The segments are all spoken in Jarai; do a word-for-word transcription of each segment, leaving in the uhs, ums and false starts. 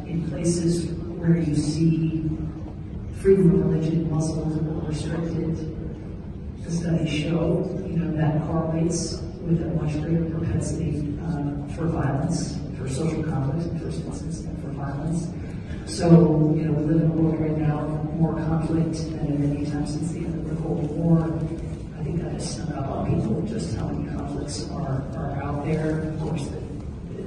In places where you see freedom of religion muzzled or restricted, the studies show, you know, that correlates with a much greater propensity uh, for violence, for social conflict in the first instance, and for violence. So, you know, we live in a world right now of more conflict than at any time since the end of the Cold War. I think that has snuck up on people just how many conflicts are, are out there. Of course,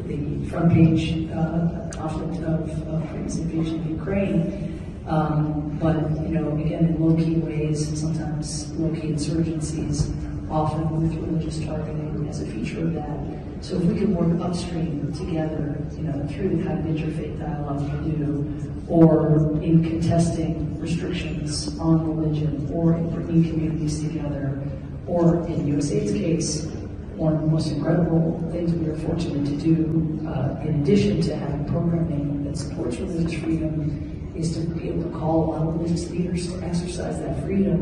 the, the front page uh, conflict of, of Putin's invasion of Ukraine. Um, but, you know, again, in low-key ways, sometimes low-key insurgencies, often with religious targeting as a feature of that. So if we can work upstream together, you know, through the kind of interfaith dialogue we do, or in contesting restrictions on religion, or in bringing communities together, or in U S Aid's case, one of the most incredible things we are fortunate to do, uh, in addition to having programming that supports religious freedom, is to be able to call on religious leaders to exercise that freedom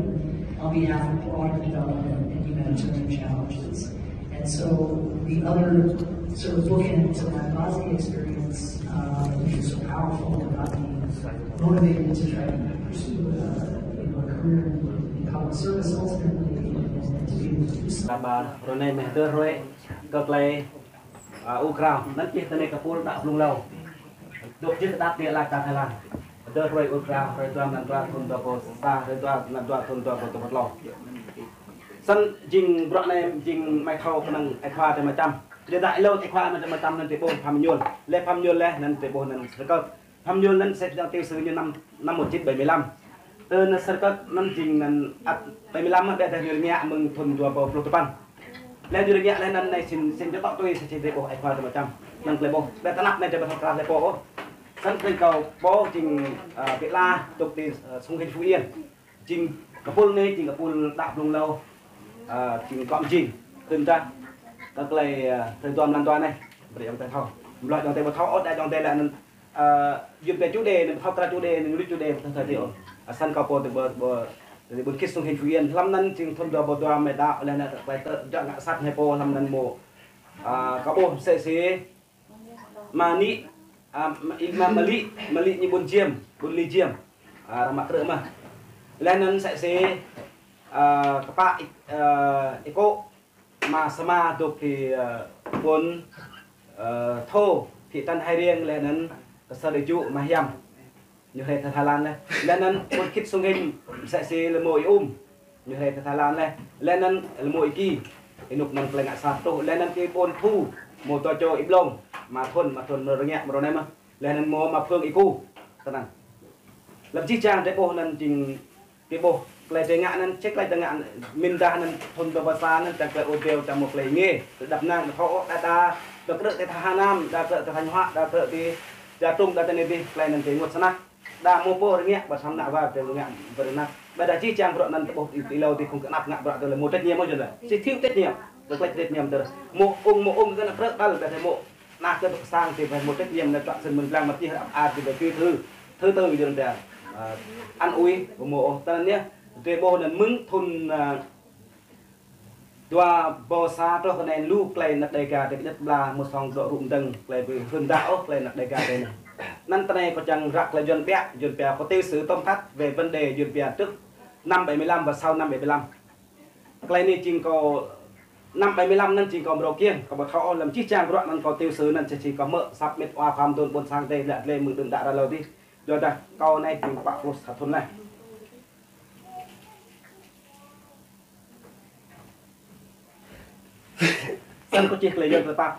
on behalf of broader development and humanitarian challenges. And so the other sort of bookend to my Ghazi experience, uh, which was so powerful about being motivated to try to pursue uh, you know, a career in public service ultimately and to be able to do something. Ba rơnai meh dơ hrơi kơ klei a, ur krao, anŭn čih tơnai kơ pul đăo blung hlâo. Dŏ čih tơdăp biă lač ta Thái Lan. Dơ hrơi ur krao, hrơi dua mlan dua thŭn dua rơbâo sa, hrơi dua mlan dua thŭn dua rơbâo dua pluh hlâo. Snăn jing bruă anai, jing mơi thâo kơnơ̆ng ai khua tơ mă čăm. Tơdah ih lŏ ai khua mă čăm anăn tơ ƀuh Pham Mñuôl. Leh Pham Mñuôl leh, anăn tơ ƀuh anăn Srơkơt. Pham Mñuôl anăn sĕ jang tiểu sử ñu năm, năm một chín bảy mươi lăm. Tơ anăn Srơkơt anăn jing anăn ăt bảy mươi lăm mơh, ƀiădah ñu rơngiă mơ̆ng thŭn dua rơbâo pluh tơpăn. Leh ñu rơngiă leh anăn anai sĭt, sĭt ñu tŏ tui sĕ sĭt drei ƀuh ai khua tơ mă čăm. Anăn klei ƀuh. Ƀiădah tơnap anai drei ƀu thâo krah leh pô ôh. Snăn klei kâo pô jing, a, ƀiă lah dŏ ti, a, Sông Hinh Phú Yên. Jing kơ pul anai, jing kơ pul đăo blung hlâo, a, jing kŏm jing. Tơdah kơ klei, a, hrơi dua mlan dua anai. Brơi ayŏng adei thâo. Mlâo ayŏng adei ƀu thâo ôh, đa ayŏng adei lĕ anăn, a, yua pia chủ đề anăn, ƀu thâo krah chủ đề anăn, ñu lui chủ đề, ƀu thâo thâo dih ôh. A, snăn kâo pô ti ƀơ, ƀơ, ti ƀuôn khit Sông Hinh Phú Yên. Hlăm anăn jing thŭn dua rơbâo dua mơi đăo, leh anăn klei tơ, jăk ngă sat hơmâo pô, hlăm anăn mơ̆, a, kâo ƀuh sĕ sĭt, Mă Ni, a, Mă, Mă, Mă Li, Mă Li ñu ƀuôn Čiêm, ƀuôn Li Čiêm. A, arăng mă krư̆ mơh. Leh anăn sĕ sĭt, a, kpă, a, Êkô, Mă Sama dŏ ti, a, ƀuôn, a, Thô, thị trấn Hai Riêng, leh anăn kơ Sa Đê Ju, Mă Hiam. Ñu hrơi tơ Thái Lan leh. Leh anăn ƀuôn khit Sông Hinh, sĕ sĭt lĕ mơ̆ Y Um. Ñu hrơi tơ Thái Lan leh. Leh anăn lĕ mơ̆ Y Ki. Ênuk anăn klei ngă sat truh. Leh anăn ti ƀuôn Thu. Mơ̆ dua čô Y Blông. Mă Thŭn, Mă Thŭn mơ̆ rơngiă mơ̆ rơnai mơh. Leh anăn mơ̆ Mă Phương Y Ku. Tơnăn. Lăm jih jang drei ƀuh anăn jing drei ƀuh klei drei ngă anăn, čih klei drei ngă anăn, mĭn dah anăn thŭn dua rơbâo sa anăn, čang klei ur driâo, čang mơ̆ klei ngê. Drei đăp năng, thâo ôh, đa đa, đa krư̆ ti Hà Nam, đa krư̆ ti Thanh Hóa, đa krư̆ ti Đà Trung, đa ti anai dih, klei anăn drei ênguôt snăk. Đa mơ̆ pô rơngiă, ƀă săm nă wa, drei rơngiă, ƀă rơnăk. Ƀiădah jih jang bruă anăn tơ ƀuh ti, ti hlâo ti khŏng kơ anăp ngă bruă tơ lĕ mơ̆ trách nhiệm mơ̆ jơ̆ lĕ. Sĭt thiếu trách nhiệm. Tơ klei trách nhiệm tơ. Mơ̆ ung, mơ̆ ung kơ ană krư̆ tal, ƀiădah mơ̆ ană kơ tŭk sang ti ƀiădah mơ̆ trách nhiệm anăn čuă sĭn mơ̆ng blang mơ̆ čih ră ar ti ƀiădah kơ thư, thư từ jơ̆ anăn ƀiă. A, ăn ui, mơ̆ ôh. Tơ anăn yơh, drei ƀuh anăn mơ̆ng thŭn, a, dua rơbâo sa truh kơ anai lu klei anăp Đêga drei kơjăt bla mơ̆ sŏng dŏ rŭ mdơ̆ng klei bi hưn đăo ôh klei anăp Đêga drei anăn. Anăn tơ anai kâo čang răk klei Yuăn pia, Yuăn pia có tiểu sử tóm tắt về vấn đề Yuăn pia trước năm bảy mươi lăm và sau năm bảy mươi lăm. Klei anei jing kâo năm bảy mươi lăm anăn jing kâo mrâo kiăng, kâo ƀu thâo ôh lăm jih jang bruă anăn kâo tiểu sử anăn či či kâo hmư̆ asăp mĭt wa khua mduôn ƀuôn sang drei lĕ dlei mơ̆ng đưm đă ră hlâo dih. Yua dah kâo anei jing pă pluh sa thŭn leh. Snăn kâo čih klei Yuăn tơpă.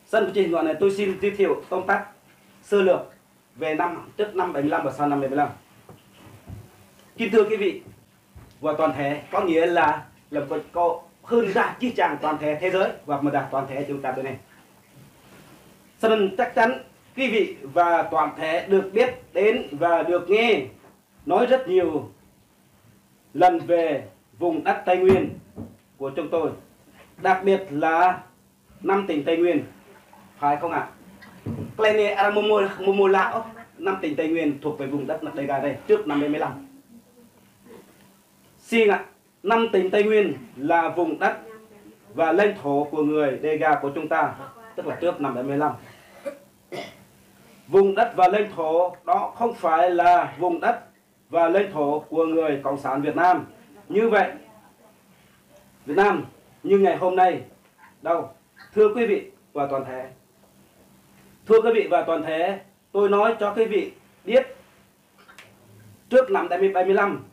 Snăn kâo čih ngŏ anei, tôi xin giới thiệu tóm tắt sơ lược về năm, trước năm bảy mươi lăm và sau năm bảy mươi lăm. Kính thưa quý vị và toàn thể, có nghĩa là, là có, có hơn cả jih jang toàn thể thế giới và mà cả toàn thể chúng ta bên này. Cho nên chắc chắn quý vị và toàn thể được biết đến và được nghe nói rất nhiều lần về vùng đất Tây Nguyên của chúng tôi, đặc biệt là năm tỉnh Tây Nguyên, phải không ạ? Klei anei arăng mơ̆ mơ̆, mơ̆ mơ̆ laĭ ôh, năm tỉnh Tây Nguyên thuộc về vùng đất Đêga đây trước năm bảy mươi lăm. Xin ạ, năm tỉnh Tây Nguyên là vùng đất và lãnh thổ của người Đêga của chúng ta. tức là trước năm bảy mươi lăm. Vùng đất và lãnh thổ đó không phải là vùng đất và lãnh thổ của người Cộng sản Việt Nam như vậy, Việt Nam như ngày hôm nay đâu. Thưa quý vị và toàn thể, thưa quý vị và toàn thể, tôi nói cho quý vị biết, trước năm bảy mươi lăm,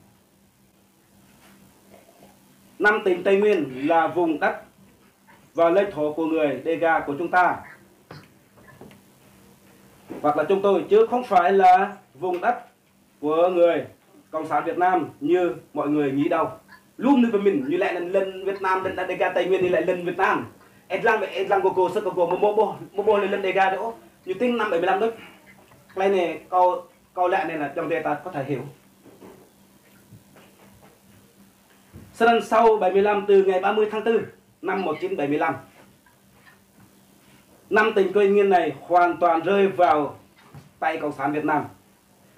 năm tỉnh Tây Nguyên là vùng đất và lãnh thổ của người Đêga của chúng ta, hoặc là chúng tôi, chứ không phải là vùng đất của người Cộng sản Việt Nam như mọi người nghĩ đâu. Lŭm anai pơmĭn, ñu laĭ lŏn, lŏn Việt Nam, lŏn Đêga Tây Nguyên, ñu laĭ lŏn Việt Nam. Ê lăng, ê lăng Google, search Google, mơ̆, mơ̆, mơ̆ ƀuh lŏn Đêga dih ôh. Ñu tĭng năm bảy mươi lăm đôč. Tơlơi anai kâo, kâo laĭ anai là trong đây ta có thể hiểu. Sơnăn sau bảy mươi lăm, từ ngày ba mươi tháng tư năm một chín bảy mươi lăm, năm tỉnh Tây Nguyên này hoàn toàn rơi vào tay Cộng sản Việt Nam.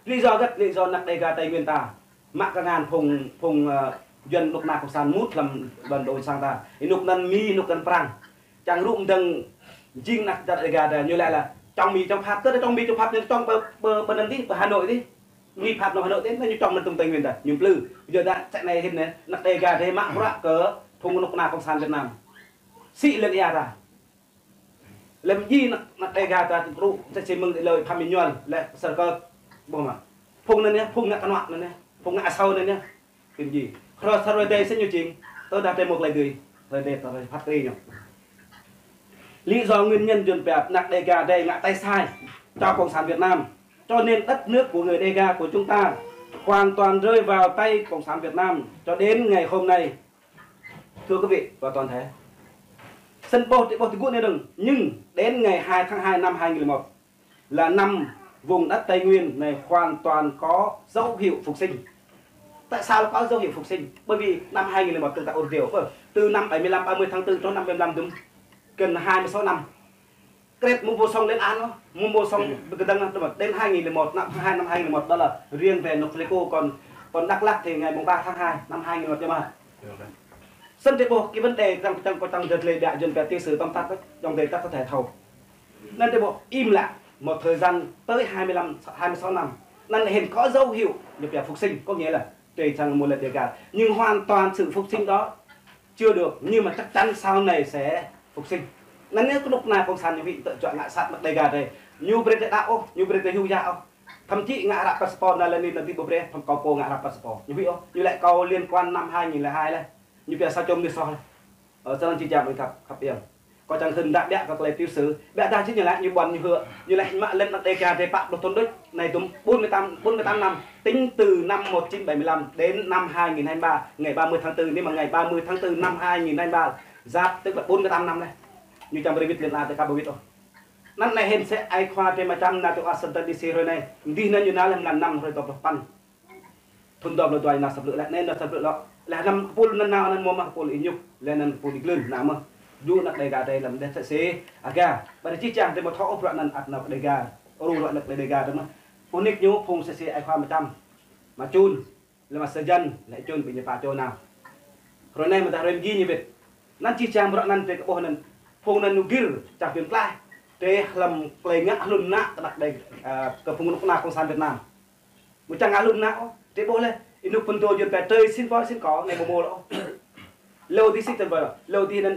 Lý do rất, lý do anăk Đêga Tây Nguyên ta mă kơ ngăn phung, phung, ơ, Yuăn anŭk ană Cộng sản mŭt lăm bản đồ sang ta. Anŭk anŭn Mi, anŭk anŭn Prang. Čang rŭ mơdơ̆ng jing anăk Đêga ta, ñu laĭ là chống Mỹ chống Pháp, tức là chống Mỹ chống Pháp, ñu chống pơ, pơ, pơ anŭn dih, pơ Hà Nội dih. Mỹ Pháp nao Hà Nội dih, ñu chống mơ̆n tơ̆ng Tây Nguyên ta, ñu plư. Yua dah, sĕ anai hĭn anai, anăk Đêga ta mă bruă kơ phung anŭk ană Cộng sản Việt Nam. Sĭ lŏn ia ta. Lăm ji anăk, anăk Đêga ta tŭ rŭ, sĕ sĭ mơ̆ng lơi Phạm Minh Nhuần, lĕ Sơr Kơk, ƀuh mơ̆. Phung anŭn yơh, phung ngă kơnuă anŭn yơh, phung ngă asâo anŭn yơh. Kĭn ji. Hrơi sa hrơi dêh sĭ ñu jing, tơdah tơlơi mơ̆ tơlơi dưi, hrơi dêh ta hrơi phat kơđi ñu. Lý do nguyên nhân Yuăn pơhiăp anăk Đêga ta ngă tay sai cho Cộng sản Việt Nam, cho nên đất nước của người Đêga của chúng ta hoàn toàn rơi vào tay Cộng sản Việt Nam cho đến ngày hôm nay. Thưa quý vị và toàn thể, sĭt ƀuh, či ƀuh tơgŭ anai dơ̆ng, nhưng đến ngày hai tháng hai năm hai nghìn lẻ một là năm vùng đất Tây Nguyên này hoàn toàn có dấu hiệu phục sinh. Tại sao có dấu hiệu phục sinh? Bởi vì năm hai nghìn lẻ một chúng ta ôn rượu, từ năm bảy mươi lăm, ba mươi tháng tư cho năm bảy mươi lăm, đúng, gần hai mươi sáu năm. Kret mơ̆ ƀu sŏng lên án ôh, mơ̆ ƀu sŏng, ừ, ƀu kơdơ̆ng ôh, tức là đến hai nghìn lẻ một, năm hai, năm hai nghìn lẻ một, đó là riêng về nộp Pleiku, còn, còn Đắk Lắk thì ngày mùng ba tháng hai năm hai nghìn lẻ một, yơh mơ̆. Sĭt či ƀuh cái vấn đề trong, trong, trong đợt lễ bia Yuăn pơhiăp tiểu sử tóm tắt đấy, trong đây ta có thể thâu. Anŭn či ƀuh im lặng một thời gian tới hai mươi lăm, hai mươi sáu năm. Anŭn hĭn có dấu hiệu Yuăn pơhiăp phục sinh, có nghĩa là či čang mơ̆ lĕ Đêga. Nhưng hoàn toàn sự phục sinh đó chưa được, nhưng mà chắc chắn sau này sẽ phục sinh. Anŭn yơh kơnuk kơna Cộng sản ñu huĭ tơl čuă ngă sat anăk Đêga ta. Ñu brơi ta đaŏ ôh, ñu brơi ta hyu ya ôh. Thậm chí ngă răk passport anai lĕ anai, anŭn dih ƀu brơi, thăm kâo pô ngă răk passport. Ñu huĭ ôh, ñu laĭ kâo liên quan năm hai nghìn lẻ hai leh. Ñu pia sa čô mơnuih soh leh. Ơ, sơnăn či jang ƀing khăp, khăp iăng. Kâo čang hưn đă biă kơ tơlơi tiểu sử. Biă dah či ñu laĭ ñu ƀuăn ñu hơ̆. Ñu laĭ mă lŏn anăk Đêga ta pă pluh thŭn đôč. Anai tŭm bốn mươi tám, bốn mươi tám năm. Tính từ năm một chín bảy mươi lăm đến năm hai nghìn hai mươi ba, ngày ba mươi tháng tư, nếu mà ngày ba mươi tháng tư năm hai nghìn hai mươi ba, giáp tức là bốn mươi tám năm anai. Ñu čang brơi wĭt lŏn anai ta ka ƀu wĭt ôh. Anŭn anai hĭn sĕ ai khua ta mă čăm nao tơ Washington D C hrơi anai. Dih anŭn ñu nao lăm mlan năm hrơi dua pluh păn. Thŭn dua pluh dua anai nao sa blư̆ leh, anai nao sa blư̆ lŏ. Leh anăm kơpul anŭn nao anŭn mơ̆ mă kơpul ih Nhŭk, leh anŭn kơpul ih Glưn nao mơ̆. Djru anăk Đêga ta lăm đeh sĕ sĕ aga. Ƀơi anai či čang ta mơ̆ thâo ôh bruă anŭn ăt nao kơ Đêga. Ru bruă anăk Đêga ta mơ̆. Unik ñu phung sĕ sĕ ai khua mă čăm. Mă čun, leh mă sơjăn, leh čun ƀing ñu pă čô nao. Hrơi anai mơ̆ dah hrơi mơgi ñu wĭt. Anŭn či čang bruă anŭn ta kơ ƀuh anŭn. Phung anŭn ñu gir, čang pĭn klaih. Ta hlăm tơlơi ngă hlŭn anăk kơ anăk Đê-, ơ, kơ phung anŭk kơna Cộng sản Việt Nam. Mơ̆ čang ngă hlŭn anăk ôh, či ƀuh leh, ih Nhŭk pơtô Yuăn pơhiăp trơi sĭn voi sĭn ko, anai ƀu mơ̆ lŏ ôh. Lu dih sĭn tơl voi lŏ, lu dih anŭn,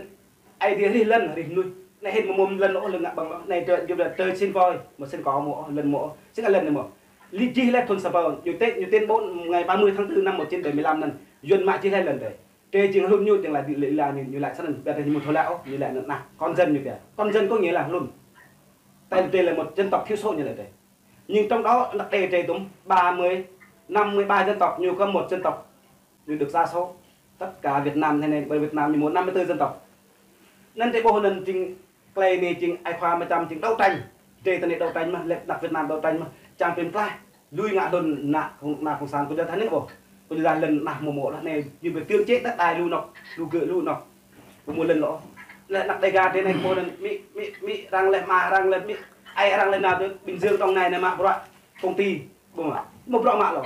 Aê Diê hrih lŏn, hrih mơnuih. Anai hĭn mơ̆ mơ̆ lŏn ôh, lŏn ngă ƀơ̆ng ôh, anai trơi, Yuăn pơhiăp trơi sĭn voi, mơ̆ sĭn ko mơ̆ ôh, lŏn mơ̆ ôh. Sĭn lŏn anai mơ̆. Li jih leh thŭn sa ƀâo, ñu tuyên, ñu tuyên bố ngày ba mươi tháng tư năm một chín bảy mươi lăm anŭn, Yuăn mă jih leh lŏn ta. Či jing hlŭn ñu, jing laĭ, laĭ, laĭ, ñu laĭ sơnăn, ƀiă dah ñu mơ̆ thâo laĭ ôh, ñu laĭ anŭn anăk. Con dân ñu pia. Con dân có nghĩa là hlŭn. Ta, ta là một dân tộc thiểu số ñu laĭ ta. Nhưng trong đó anăk Đê ta tŭm ba mươi, năm mươi ba dân tộc, ñu có một dân tộc, ñu được sa số. Tất cả Việt Nam thế này, ƀơi Việt Nam ñu mơ̆ năm mươi tư dân tộc. Anŭn ta ƀuh anŭn jing tơlơi anai jing ai khua mă čăm jing đấu tranh. Ta ta anai đấu tranh mơ̆, lĕ anăk Việt Nam đấu tranh mơ̆. Čang pĭn klaih. Lui ngă hlŭn anăk, anăk Cộng sản, kơ jơ̆ tơlơi anai ƀuh. Kơ jơ̆ lŏn anăk mơ̆ mơ̆ leh anai, ñu pơhiăp cưỡng chế đất đai lu anŏ, lu gơ̆ lu anŏ. Ƀu mơ̆ lŏn lŏ. Leh anăk Đêga ta anai ƀuh anŭn Mi, Mi, Mi arăng leh, Ma arăng leh, Mi, Ai arăng leh nao tơ Bình Dương, Đồng Nai anai mă bruă công ty. Ƀu mă, mơ̆ bruă mă lŏ.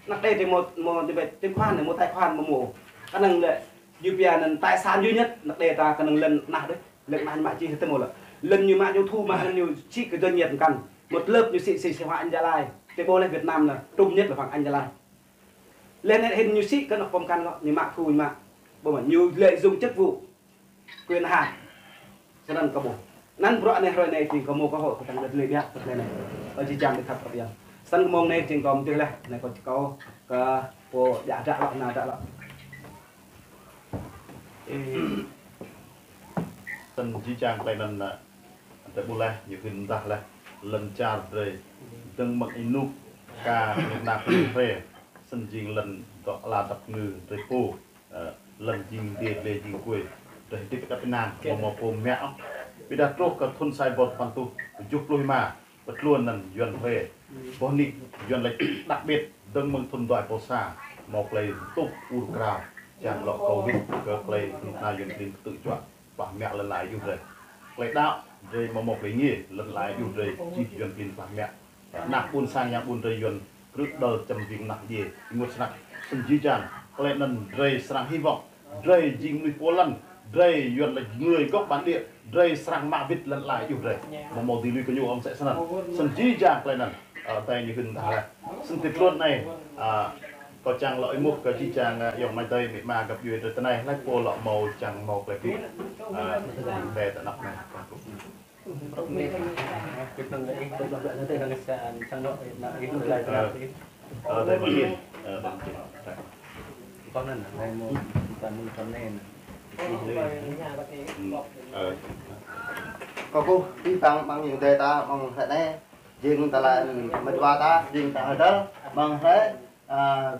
Anăk Đê ta mơ̆, mơ̆ debit, chứng khoán anai mơ̆ tài khoản mơ̆ mơ̆. Kơnơ̆ng lĕ, ñu pia anŭn tài sản duy nhất anăk Đê ta kơnơ̆ng lŏn anăk đôč. Lŏn anăk mă či hơtơ mơ̆ lŏ. Lŏn ñu mă ñu thu mă, lŏn ñu sĭ kơ dân Nhật Bản. Một lớp ñu sĭ sĭ sĭ hoa Anh Gia Lai. Tơƀôh lĕ Việt Nam là trung nhất là bằng Anh Gia Lai. Lĕ anai hĭn ñu sĭ kơ anŏ pơmkăn lŏ, ñu mă thu ñu mă. Ƀu mă ñu lợi dụng chức vụ, quyền hạn. Snăn kơ ƀuh. Anăn bruă anai hrơi anai jing kơ mơ̆ng kơ hội kơ tăng đĕt lĕ biă kơ tơlơi anai. Ơ jih jang đĕt khăp kơ biă. Snăn kơ mơ̆ng anai jing kơ mơ̆ng tih leh. Anai kơ čơkâo kơ pô djă dă lŏ, nao dă lŏ. Ê, Snăn jih jang tơlơi anăn, ơ, tơlơi ƀuh leh, ñu hưn mdah leh, lŏn čar drơi, dơ̆ng mơ̆ng ênuk, ka, nơ̆k năk, hrơi, snăn jing lŏn dŏ ala dăp ngư drơi pô, ơ, lŏn jing dê lê jing kuê, drơi hơdip kơ tơnang, mơ̆ mơ̆ pô mă ôh. Ƀiădah truh kơ thŭn sa êbâo dua păn êtuh tơjuh pluh êma, pơtluôn anăn Yuăn hrơi. Boh nik Yuăn lač đặc biệt dơ̆ng mơ̆ng thŭn dua êbâo sa, mâo tơlơi tuh ur krao, čang lŏ kâo wĭt kơ tơlơi kơnuk kơna Yuăn klin kơtư̆ juă, plah mă lŏn ala ayŭ drơi. Tơlơi đăo drơi mâo mâo tơlơi ngiê, lŏn ala ayŭ drơi jih Yuăn klin plah mă. Ană ƀuôn sang yang ƀuôn drơi Yuăn krư̆ đăl čăm ƀing ană djiê, ênguôt snăk. Snăn jih jang, tơlơi anăn drơi srăng hy vọng, drơi jing mơnuih pô lăn, drơi Yuăn lač người gốc bản địa, drơi srăng mă wĭt lŏn ala ayŭ drơi. Mơ̆ mâo dưi lui kơ ñu ŏng sĕ snăn. Snăn jih jang tơlơi anăn, ơ, tơlơi ñu hưn mdah leh. Snăn tơlơi tluôn anai, ơ, kâo čang lŏ êmuh kơ jih jang, ơ, ayŏng amai adơi amĭ ama găp djuê drơi tơ anai, lač pô lŏ mâo čang mâo tơlơi pĭ, ơ, tơlơi tơ anăp anai. Ơ, ơ, tơlơi mă kiên, ơ, tơlơi mă kiên. Ơ. Kâo kơkuh abih bang, bang ayŏng adơi ta, bang hrơi anai, jing tơlơi mơdua ta, jing ta hơdơr, bang hrơi, ơ,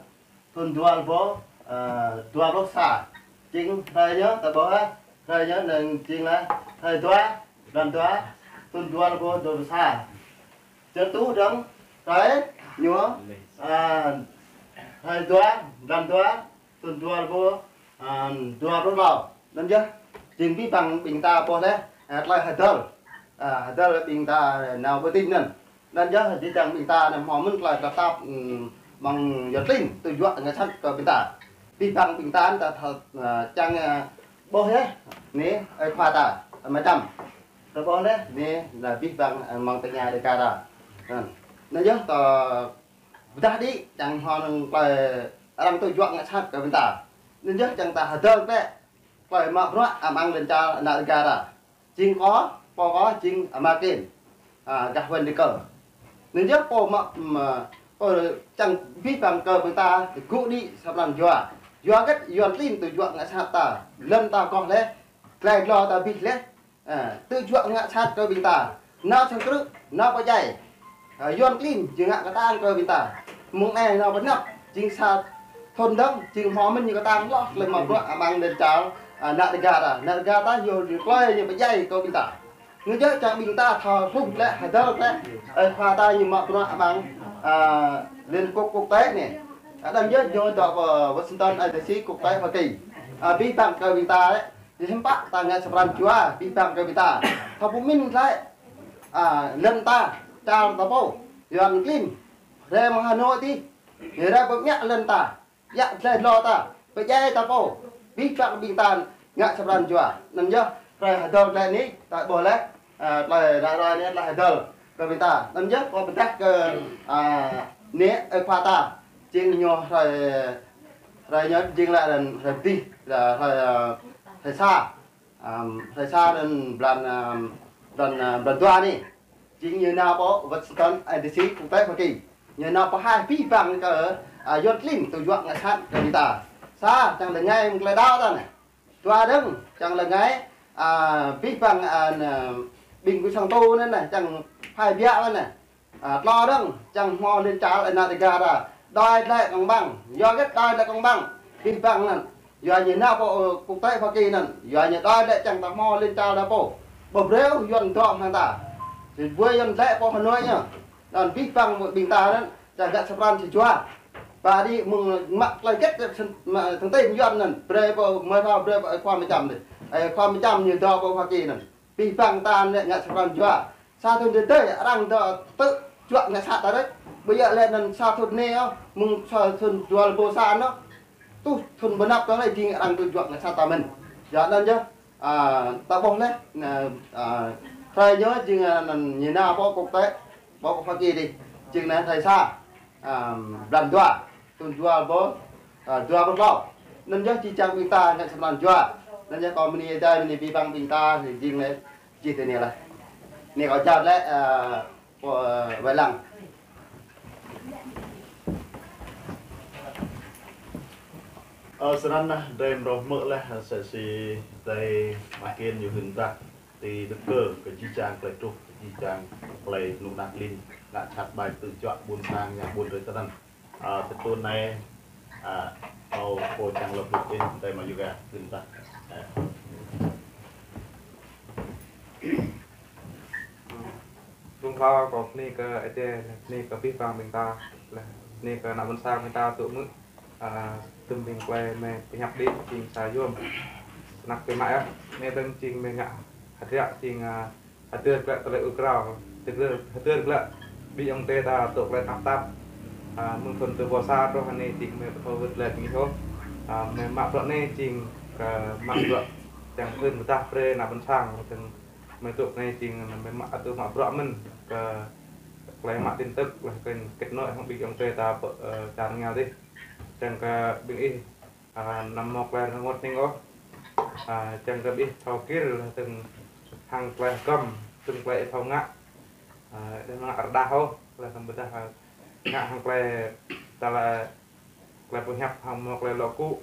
thŭn dua êbâo, ơ, dua pluh sa. Jing hrơi ñu, ta ƀuh, ơ, hrơi ñu anăn jing lĕ hrơi dua, blan dua, thŭn dua êbâo dua pluh sa. Čơtuh dơ̆ng hrơi ñu, ơ, hrơi dua, blan dua, thŭn dua êbâo, ơ, dua pluh klâo. Anăn yơh, jing abih bang ƀing ta ƀuh leh, ơ, tơlơi hơdơr, ơ, hơdơr ƀing ta nao ƀơi tĭng anăn. Anăn yơh, jih jang ƀing ta anăn hmâo mơ̆n tơlơi tơnap, ưm, mơ̆ng Yuăn klin tŭ juă ngă sat kơ ƀing ta. Abih bang ƀing ta anăn ta thâo, ơ, čang, ơ, ƀuh yơh, anai, ơi khua ta, ơ, mơčăm. Ta ƀuh leh, anai, lĕ abih bang, ơ, mơ̆ng tơña Dêga ta. Anăn, anăn yơh, ta pơdah đĭ, čang hmâo năng tơlơi arăng tŭ juă ngă sat kơ ƀing ta. Anăn yơh, čang ta hơdơr bĕ, tơlơi mă bruă amăng lŏn čar ană Dêga ta. Jing kâo, pô kâo jing ama Ken, ơ, gah Wên Đê Kơ. Anăn yơh pô mă, mă, pô čang abih bang kơ ƀing ta gŭ đĭ sa pran jua. Yua hơget Yuăn klin tŭ juă ngă sat ta, lŏn ta koh leh, glai glô ta abih leh, ơ, tŭ juă ngă sat kơ ƀing ta. Nao sang krư̆, nao pơdjai. Ơ, Yuăn klin jing ngă kơtang kơ ƀing ta. Mơ̆ng anai nao pơ anăp, jing sa thŭn dơ̆ng, jing hmâo mơ̆n ñu kơtang hloh tơlơi mă bruă amăng lŏn čar, ơ, ană Dêga ta. Ană Dêga ta ñu, ñu klơi ñu pơdjai kơ ƀing ta. Anăn yơh čang ƀing ta thâo hluh leh, hơdơr leh. Ơi khua ta ñu mă bruă amăng, ơ, Liên Quốc quốc tế anai. Ơ, anăn yơh ñu dŏ pơ Washington, ơ, D C quốc tế Hoa Kỳ. Ơ, abih bang kơ ƀing ta leh. Jing hiư̆m pă ta ngă sa pran jua, abih bang kơ ƀing ta. Thâo pơmĭn leh, ơ, lŏn ta, čar ta pô, Yuăn klin rai mơ̆ng Hà Nội dih, ñu rai pơmă lŏn ta, yă glai glô ta, pơdjai ta pô, abih bang ƀing ta ngă sa pran jua. Anăn yơh, hrơi hơdơr tơlơi anai, ta ƀuh leh, ơ, tơlơi ră ruai anai tơlơi hơdơr kơ ƀing ta. Anăn yơh, kâo pơdah kơ, ơ, anai, ơi khua ta, jing ñu hrơi, hrơi ñu jing lĕ anăn hrơi pơdih, lĕ hrơi, ơ, hrơi sa. Ơ, hrơi sa anăn blan, ơ, blan, ơ, blan dua anai. Jing ñu nao pơ Washington, ơ, D C quốc tế Hoa Kỳ. Ñu nao pơhaih abih bang kơ, ơ, Yuăn klin tŭ juă ngă sat kơ ƀing ta. Sa, čang lơngai mơ̆ng tơlơi đăo ta anai. Dua dơ̆ng, čang lơngai, ơ, abih bang, ơ, anăn, ƀing gŭ sang tŭ anăn anai, čang phai biă anăn anai. Ơ, klâo dơ̆ng, čang hmâo lŏn čar ană Dêga ta. Đòi lại công bằng. Yua hơget đòi lại công bằng? Abih bang anăn. Yua ñu nao pơ, ơ, quốc tế Hoa Kỳ anăn. Yua ñu đòi lại čang ta hmâo lŏn čar ta pô. Ƀu brơi ôh Yuăn dŏ hăng ta. Či ƀuh Yuăn lĕ pơ Hà Nội ñu. Anăn abih bang ƀing ta anăn, čang ngă sa pran sa jua. Ba đĭ mơ̆ng mă tơlơi hơget, mă thông tin Yuăn anăn. Brơi pơ, mơ̆ thâo brơi pơ ơi khua mơčăm dih. Ơi khua mơčăm ñu dŏ pơ Hoa Kỳ anăn. Abih bang ta anăn ngă sa pran jua. Sa thŭn tơdơi arăng dŏ tŭ juă ngă sat ta đôč. Ƀu djơ̆ lĕ anăn sa thŭn anai ôh, mơ̆ng sa thŭn dua êbâo sa anăn ôh. Tuh thŭn pơ anăp kơ anai jing arăng tŭ juă ngă sat ta mơ̆n. Yua anăn yơh, ơ, ta ƀuh leh, anăn, ơ, Hrơi ñu jing, ơ, anŭn ñu nao pơ quốc tế, pơ quốc Hoa Kỳ dih. Jing anai hrơi sa, ơ, blan dua, thun dua rơbâo, ơ, dua rơbâo klâo. Anŭn yơh či čang ƀing ta ngă sa blan dua. Anŭn yơh kâo bơni Ơi Adai, bơni abih bang ƀing ta, jing lĕ čih tui anai laih. Anai kâo jao lĕ, ơ, pô, ơ, wai lăng. Ơ, sơnăn nah, drei mrô hmư̆ laih, sĕ si drei mă kiăng ñu hưn dah ti Đức Cơ, kơ jih jang klei truh, kơ jih jang klei nŭk năk lin, ngă čăt ƀai tŭ juă ƀuôn sang, ngă ƀuôn drei tơnăn. Ơ, tơdơi anai, ơ, kâo pô čang lŏ bŭt in, drei mă Yoga, hưn dah. Ơ. Rung hlâo kâo bơni kơ Ơi Adai, bơni kơ abih bang ƀing ta, laih bơni kơ ană ƀôn sang ƀing ta tŭ hmư̆, ơ, tơm ƀing klei mơi pơhiăp đĭ jing sa yôm. Anăp kơ mă yơh, anai dơ̆ng jing mơi ngă hơdră jing, ơ, hơdơr glaĭ tơlơi ur krao, hơdơr, hơdơr glaĭ ƀing ayŏng adơi ta tŭ klei tơnap tap. Ơ, mơ̆ng thun dua rơbâo sa truh anai jing mơi ƀu thâo wơ̆t glaĭ ƀing ih ôh. Ơ, mơi mă bruă anai jing kơ mă bruă čang hưn pơdah brơi ană ƀôn sang, čang mơi tŭ anai jing mơi mă, atu mă bruă mơ̆n kơ klei mă tin tức, laih kơ kết nối hăng ƀing ayŏng adơi ta pơ, ơ, čar rơngiao dih. Čang kơ ƀing ih, ơ, anăm hmâo klei rơngot hning ôh. Ơ, čang kơ ƀing ih thâo gir laih dơ̆ng hăng klei hơgŏm, dơ̆ng klei ih thâo ngă. Ơ, đơ̆ng ngă rơđah ôh, laih dơ̆ng pơdah, ơ, ngă hăng klei ta laĭ klei pơhiăp hăng hmâo klei lŏ kŭ.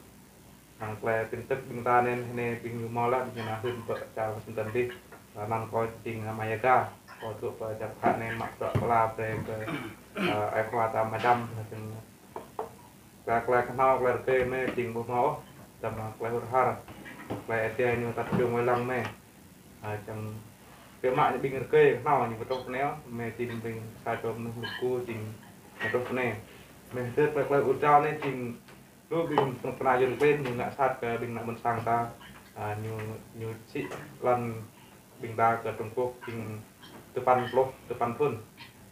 Hăng klei tin tức ƀing ta anai, anai ƀing ñu hmâo laih, ƀing ñu nao hưn pơ čar Washington dih. Ơ, anăn kâo jing, ơ, mă Yoga, kâo dŏ pơ čar pơkă anai mă bruă pơala brơi kơ, ơ, ơi khua ta mă čăm, laih dơ̆ng klei, klei kơhnâo, klei rơgơi mơi jing ƀu hmâo ôh, tơma klei hur har, klei Ơi Adai ñu tăt čung wai lăng mơi. Ơ, čang kơ mă ƀing rơgơi kơhnâo ñu ƀu truh pơ anai ôh, mơi jing ƀing sa čô mơnuih mơkŭ jing ƀu truh pơ anai. Mơi hơdơr klei, klei ur krao anai jing lu ƀing kơnuk kơna Yuăn klin ñu ngă sat kơ ƀing ană ƀôn sang ta, ơ, ñu, ñu sĭ lŏn ƀing ta kơ Trung Quốc jing tơpăn pluh, tơpăn thun.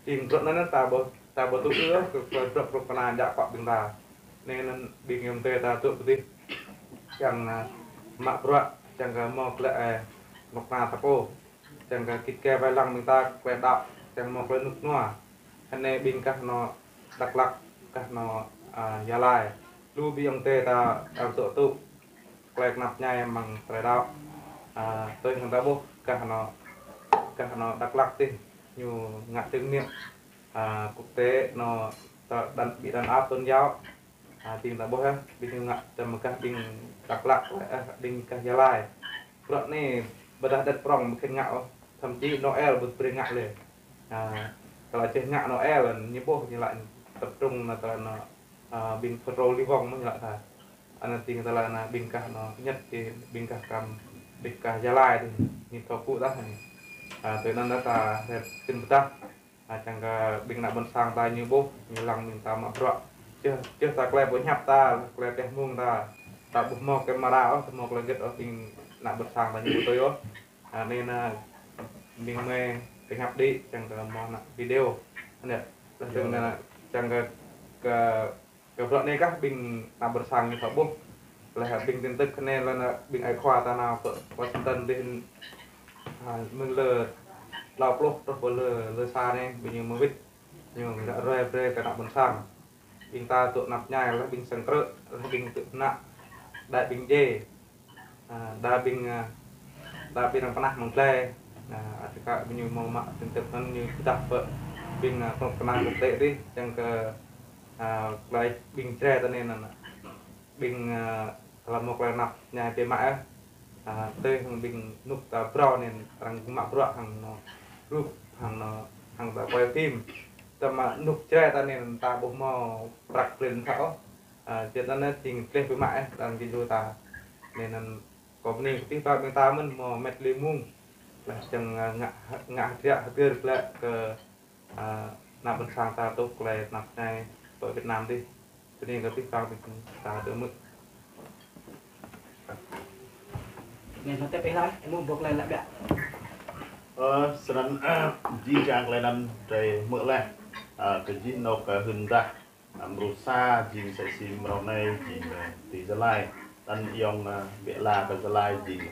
Jing bruă anŭn ta ƀu, ta ƀu tŭ ư ôh kơ, kơ bruă kơnuk kơna djă akŏ ƀing ta. Anai anŭn ƀing ayŏng adơi ta tŭ pơ dih. Čang, ơ, mă bruă, čang kơ hmâo glaĭ, ơ, kơnuk kơna ta pô. Čang kơ git gai wai lăng ƀing ta klei đaŏ, čang hmâo klei rơnŭk rơnua. Anai ƀing gah anŏ Dak Lak, gah anŏ, ơ, Gia Lai. Lu ƀing ayŏng adơi ta, ơ, tŭ tŭ klei tơnap tơñai amăng tơlơi đaŏ. Ơ, tui hăng ta ƀuh gah anŏ, gah anŏ Dak Lak dih ñu ngă trưng niêm, ơ, quốc tế anŏ ta đàn, bị đàn áp tôn giáo. Ơ, ƀing ta ƀuh yơh, ƀing ñu ngă tơma gah ƀing Dak Lak, ơ, ƀing gah Gia Lai. Bruă anai ƀôdah đĕt prŏng ƀu khĭn ngă ôh. Thậm chí Noel ƀu brơi ngă lĕ. Ơ, tơlơi čih ngă Noel ñu ƀuh ñu laĭ tập trung anŭn tơlơi anŏ, ơ, ƀing Phêrô Li Vong mơ̆n ñu laĭ ta. Anŭn ƀing tơlơi anŭn ƀing gah anŏ Nhật dih, ƀing gah Kam, ƀing gah Gia Lai dih, ñu thâo kŭ tah anai. Ơ, tui anŭn ta rĕp khĭn pơdah. Ơ, čang kơ ƀing ană ƀôn sang ta ñu ƀuh, ñu lăng ƀing ta mă bruă. Čih, čih ta klei pơhiăp ta, klei pơhiăp mơ̆ng ta. Ta ƀu hmâo kamera ôh, ta hmâo klei gĭt ôh, ƀing ană ƀôn sang ta ñu ƀu tui ôh. Ơ, anai anŭn ƀing mơi pơhiăp đĭ, čang kơ hmâo anŭn video. Anai, laih dơ̆ng, ơ, čang kơ, kơ Kơ bruă anai kah ƀing ană ƀôn sang ñu thâo ƀuh. Laih ƀing tin tức anai laih anŭn ƀing ơi khua ta nao pơ Washington dih, ơ, mơ̆ng lơ klâo pluh truh pơ lơ, lơ sa anai, ƀing ñu mơwĭt. Ñu ră ruai brơi kơ ană ƀôn sang. Ƀing ta tŭ tơnap tơñai, laih ƀing sang krư̆, laih ƀing tŭ ană, đa ƀing djai. Ơ, đa ƀing, ơ, đa ƀing arăng pơnah mơ̆ng glai. Ơ, ăt kơ ƀing ñu hmâo mă tin tức anŭn ñu pơdah pơ ƀing, ơ, kơnuk kơna quốc tế dih, čang kơ, ơ, glai ƀing Jrai ta anai anŭn. Ƀing, ơ, tơlơi hmâo klei tơnap tơñai biă mă yơh. Ơ, tui hăng ƀing kơnuk ta phrâo anai arăng mă bruă hăng anŏ rup, hăng anŏ, hăng ta quay phim. Tơma kơnuk Jrai ta anai ta ƀu hmâo prăk plĭn thâo. Ơ, čang anŭn jing gleh biă mă yơh, arăng git lu ta. Anai anŭn kâo bơni kơ abih bang ƀing ta mơ̆n hmâo met li mông. Laih čang, ơ, ngă, ngă hơdră hơdơr glaĭ kơ, ơ, ană ƀôn sang ta tŭ klei tơnap tơñai pơ Việt Nam dih. Bơni kơ abih bang ƀing ta tŭ hmư̆. Anai, hơtai pơhiăp, ih mơ̆ ƀuh klei lăp biă. Ơ, sơnăn, jih jang klei anŭn drei hmư̆ laih. Ơ, kơ jih anŏ kơ hưn dah. Ơ, mrô sa jing sĕ si mrô anai jing, ơ, ti Gia Lai. Anŭn ayŏng, ơ, ƀiă la kơ Gia Lai jing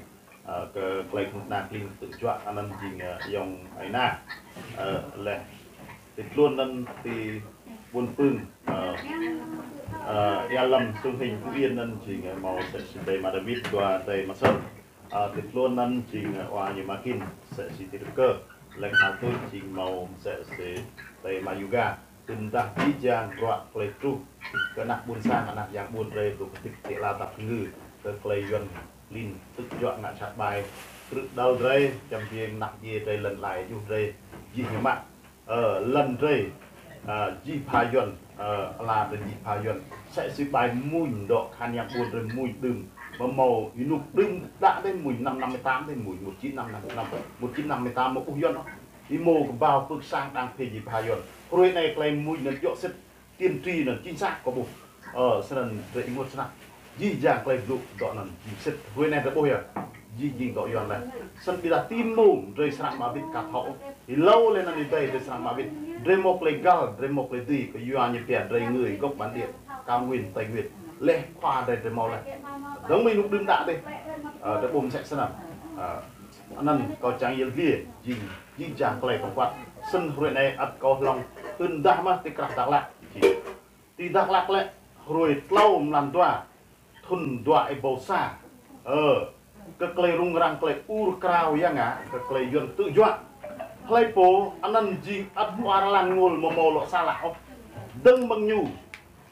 Ơ, kơ klei kơnuk kơna klin tŭ juă anăn jing, ơ, ayŏng Aina. Ơ, leh ti tluôn anăn ti ƀuôn Pưng, ơ, ơ, Ia Lâm, Sông Hinh, Phú Yên anăn jing, ơ, mâo msĕ si adơi Ama David, dua adơi Ama Sơr. Ơ, ti tluôn anăn jing, ơ, wa ñu Ama Kin, msĕ si ti Rơkơ. Leh khua tui jing mâo msĕ si adơi Ama Yuga. Tơdah jih jang bruă klei truh kơ anak ƀuôn sang, anak yang ƀuôn drei dôk hơdip ti ala tap ngư, kơ klei Yuăn klin tŭ juă ngă jhat ƀai, krư̆ đăl drei, čăm biêng anak djiê drei, lăn ala djuh drei, jih ñu mă, ơ, lăn drei, ơ, jih pha Yuăn, ơ, ala drei jih pha Yuăn. Msĕ si ƀai mmuñ dŏ khan yang ƀuôn drei mmuñ đưm, mâo mâo ênuk đưm đă dih mmuñ năm năm mươi tám dih mmuñ, một chín năm, năm, một chín năm mươi tám mâo ƀuh Yuăn ôh. Ih mâo kơbao pưk sang đang phê jih pha Yuăn. Hruê anei klei mmuñ anăn djŏ sĭt, tiên tri anăn chính xác kâo ƀuh. Ơ, snăn drei ênguôt snăk. Jih jang klei blŭ dŏ anăn jing sĭt. Hruê anei drei ƀuh yơh. Jih jing dŏ Yuăn leh. Snăn ƀiădah ti mông drei srăng mă wĭt ka thâo. Êlâo leh anăn êdei drei srăng mă wĭt. Drei mâo klei găl, drei mâo klei dưi, kyua ñu pia drei người gốc bản địa, cao nguyên, Tây Nguyên. Leh khua drei drei mâo leh. Dơ̆ng mơ̆ng ênuk đưm đă dih. Ơ, drei ƀuh msĕ snăn. Ơ, anăn kâo čang yăl dliê, jing, jih jang klei kâo kuăt. Snăn hruê anei ăt kâo hlŏng hưn dah mơh ti krah Dak Lak. Ti Dak Lak lĕ, hruê tlâo mlan dua, thŭn dua êbâo sa. Ơ, kơ klei rŭng răng klei ur krao yang ngă, kơ klei Yuăn tŭ juă. Hlei pô, anăn jing ăt wa Ralan Ngôl mâo mâo lŏ sa lah ôh. Dơ̆ng mơ̆ng ñu.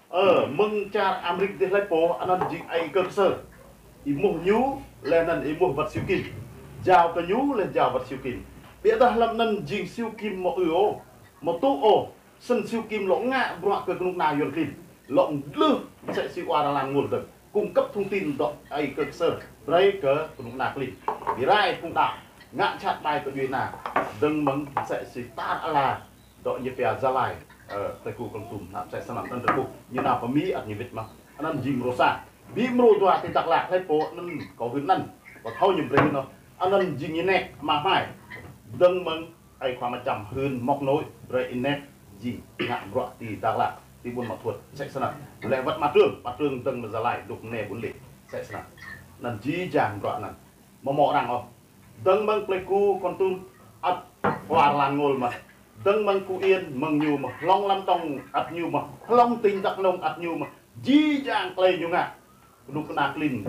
Ơ, mơ̆ng čar Amêrik dih hlei pô, anăn jing ai kơ ksơ. Êmuh ñu, leh anăn êmuh wăt Siu Kim. Jao kơ ñu, leh jao wăt Siu Kim. Ƀiădah hlăm anăn jing Siu Kim mâo ư ôh, mâo tŭ ôh. Snăn Siu Kim lŏ ngă bruă kơ kơnuk kơna Yuăn klin. Lŏ mdlưh msĕ si wa Ralan Ngôl dơ̆ng. Cung cấp thông tin dŏ ai kơ ksơ. Brei kơ kơnuk kơna klin. Bi rai phung đăo. Ngă jhat ƀai kơ djuê ana. Dơ̆ng mơ̆ng msĕ si tar ala. Dŏ ñu pia Gia Lai, ơ, Pleiku, Kon Tum, anăn msĕ snăn anăn drei ƀuh, ñu nao pơ Mi ăt ñu wĭt mơh. Anăn jing mrô sa. Bi mrô dua ti Dak Lak hlei pô anăn kâo hưn anăn. Kâo thâo ñu brei hưn ôh. Anăn jing ñu nĕk ama hmai. Dơ̆ng mơ̆ng ai khua Ama Čăm hưn mŏk nôi, brei ñu nĕk jing ngă bruă ti Dak Lak, ti ƀuôn Mă Thuôt, msĕ snăn. Leh wăt Ama Trương, Ama Trương dơ̆ng mơ̆ng Gia Lai, dôk mơnê ƀuôn Lê, msĕ snăn. Anăn jih jang bruă anăn. Mâo mâo arăng ôh. Dơ̆ng mơ̆ng Pleiku, Kon Tum, ăt wa Ralan Ngôl mơh. Dơ̆ng mơ̆ng Phú Yên, mơ̆ng ñu mơh. Hlŏng Lâm Đồng, ăt ñu mơh. Hlŏng tỉnh Đắk Nông, ăt ñu mơh. Jih jang klei ñu ngă. Kơnuk kơna klin.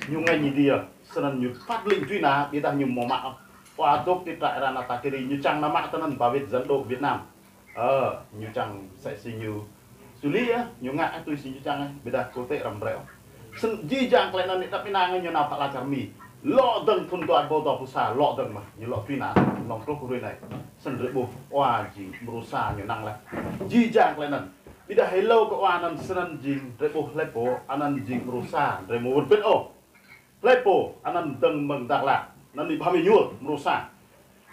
Ñu ngă ñu djai. Snăn ñu phát lệnh truy nã, ƀiădah ñu mâo mă ôh. Wa dôk ti trại Ranatakiri, ñu čang nao mă tơ anăn ba wĭt dân độc Việt Nam. Ơ, ñu čang msĕ si ñu. Suli yơh, ñu ngă tui si ñu čang, ƀiădah quốc tế răm reo. Snăn jih jang klei anăn ñu đăp ênang ñu nao pơ ala čar Mi. Lŏ dơ̆ng thŭn dua êbâo dua pluh sa, lŏ dơ̆ng mơh, ñu lŏ truy nã, hlŏng truh hruê anei. Snăn drei ƀuh, wa jing mrô sa ñu năng leh. Jih jang klei anăn. Ƀiădah hlâo kơ wa anăn snăn jing drei ƀuh hlei pô, anăn jing mrô sa, drei mâo wơr bĭt ôh. Hlei pô, anăn dơ̆ng mơ̆ng Dak Lak, anăn Y Bham Êñuôl, mrô sa.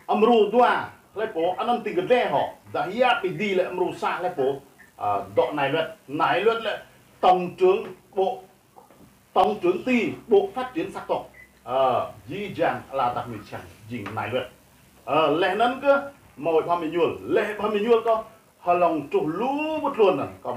Mrô dua, hlei pô, anăn tĭng kơdlê hŏ, dah yap ƀing dih lĕ mrô sa hlei pô, ơ, dŏ Nai Luet, Nai Luet lĕ, tổng trưởng bộ, tổng trưởng ty bộ phát triển sắc tộc. Ơ, jih jang ala tap ngui čang, jing Nai Luet. Ơ, leh anăn kơ, mâo Y Bham Êñuôl, leh Y Bham Êñuôl kơ, hlŏng truh lu ƀuôn tluôn anăn, kơ